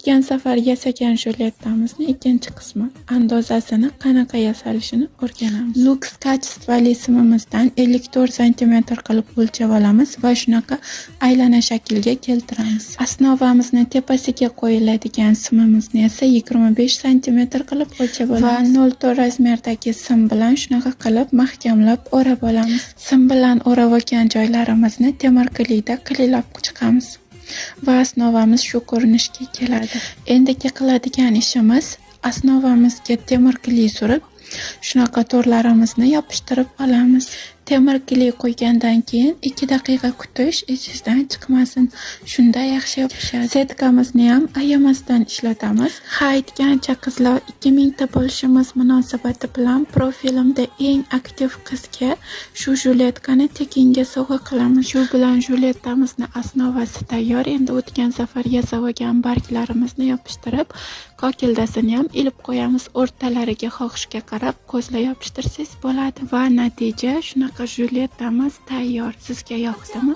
O'tgan safar yasagan julietamizni ikkinchi qismi, andozasini qanaqa yasalishini o'rganamiz. Lux качество li simimizdan 54 santimetr qilib o'lchab olamiz va shunaqa aylana shaklga keltiramiz. Основа mizni tepasiga qo'yiladigan simimizni esa 25 santimetr qilib o'lchab olamiz va 0,4 размер dagi sim bilan shunaqa qilib mahkamlab o'rab olamiz. Sim bilan o'rab olgan joylarimizni temir kliyda kliylab chiqamiz. Va основа miz shu ko'rinishga keladi. Endigi qiladigan ishimiz основа mizga temir kliy surib, shunaqa to'rlarimizni yopishtirib olamiz. Temir kliy qo'ygandan keyin 2 daqiqa kutish esingizdan chiqmasin. Shunda yaxshi yopishadi. Setkamizni ham ayamasdan ishlatamiz. Ha, aytgancha, qizlar, 2000 ta bo'lishimiz munosabati bilan profilimda eng aktiv qizga shu juletkani tekinga sovg'a qilamiz. Shu bilan julettamizni основа si tayyor. Endi o'tgan safar yasab olgan barglarimizni yopishtirib, kokildasini ham ilib qo'yamiz. O'rtalariga xohishga qarab ko'zlar yopishtirsangiz bo'ladi va natija shunaqa julietamiz tayyor. Sizga yoqdimi?